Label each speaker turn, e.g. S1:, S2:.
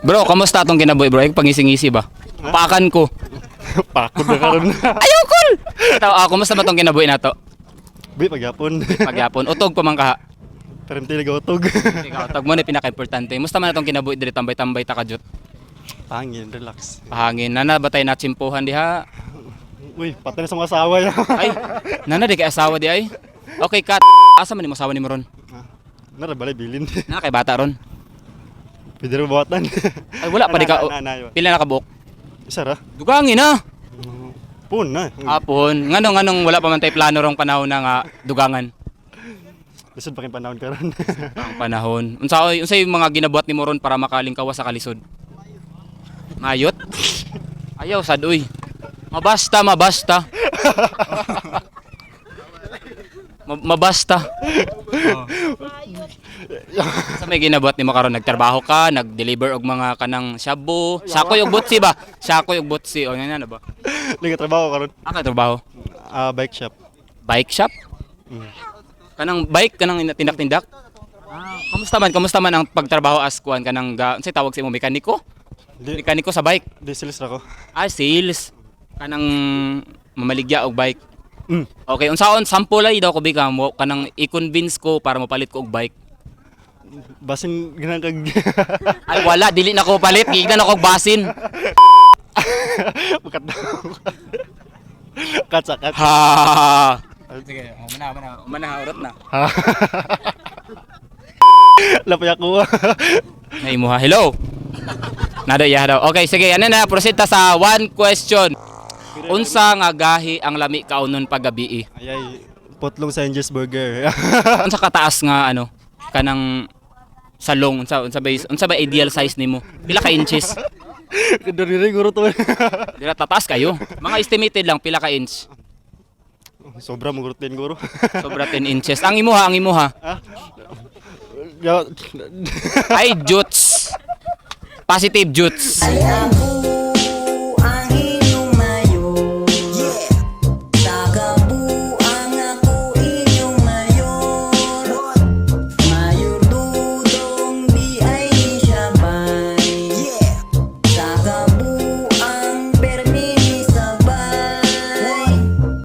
S1: Bro, kamusta atong kinabuhi, bro? Ay, pangising-ngisi ba? Pakan ko.
S2: Pakod na karon.
S1: Ayaw kol! Ito, kumusta ba tong kinabuhi nato?
S2: Bi pagyapon.
S1: Pagyapon. Utog pa man kaha.
S2: Pero hindi nagautog.
S1: Ikaw, tag mo na pinaka-importante. Musta man atong kinabuhi diri, tambay-tambay ta kajut?
S2: Pangin, relax.
S1: Pahangin. Nana ba tayo natsimpuhan diha?
S2: Uy, patay na sa mga asawa ya.
S1: Ay, nana di kay asawa di ay. Okay, cut. Asa man ni mo asawa ni mo ron?
S2: Nara balay bilin.
S1: Nana kay bata ron.
S2: Pwede rin buhatan.
S1: Ay, wala pa di ka.
S2: Na, na, na,
S1: Pila na kabuok?
S2: Isa ra.
S1: Dugangin na.
S2: Pun na.
S1: Apon, nganong wala pa man tay plano rong panahon na nga dugangan?
S2: Lisod pa kay panahon karon.
S1: Ang panahon. Unsa unsay mga ginabuhat nimo ron para makalingkawa sa kalisod? Mayot? Ayaw sad uy. Mabasta, mabasta. Mabasta. Oh. Sa may ginabuhat nimo karon, nagtrabaho ka, nag-deliver og mga kanang shabu, sakoy og butsi ba? Sakoy og butsi o nga na ba?
S2: Liga trabaho karon.
S1: Ang trabaho.
S2: Ah, bike shop.
S1: Bike shop?
S2: Mm.
S1: Kanang bike kanang tindak-tindak? Ah, kamusta man ang pagtrabaho as kuan kanang ga, unsay tawag sa imo, mekaniko?
S2: Di,
S1: Mekaniko sa bike.
S2: di sales ra ko.
S1: Ah, sales. Kanang mamaligya og bike.
S2: Mm.
S1: Okay, unsaon sample ay daw ko bika mo kanang i-convince ko para mopalit ko og bike?
S2: Basin ganang kag
S1: Ay wala, dili na ko palit, giignan ako og basin.
S2: Bukat na. Kat sa kat.
S1: Ha. Sige, umana, umana, umana, urot na.
S2: Ha. Lapay ako.
S1: Na imuha. Hello. Nada iya daw. Okay, sige, ano na, proceed ta sa one question. Unsa nga gahi ang lami kaunon paggabi?
S2: Ay ay, putlong sa Angel's Burger.
S1: Unsa kataas nga ano kanang salong, unsa ba ideal size nimo? Pila ka inches?
S2: Diri guro to.
S1: Dira tataas kayo. Mga estimated lang pila ka inch.
S2: Sobra mo guro 10 guro.
S1: Sobra 10 inches. Ang imuha, ang imuha.
S2: Ah. Ya.
S1: Ay, jutes. Positive jutes.
S3: Ay, amo.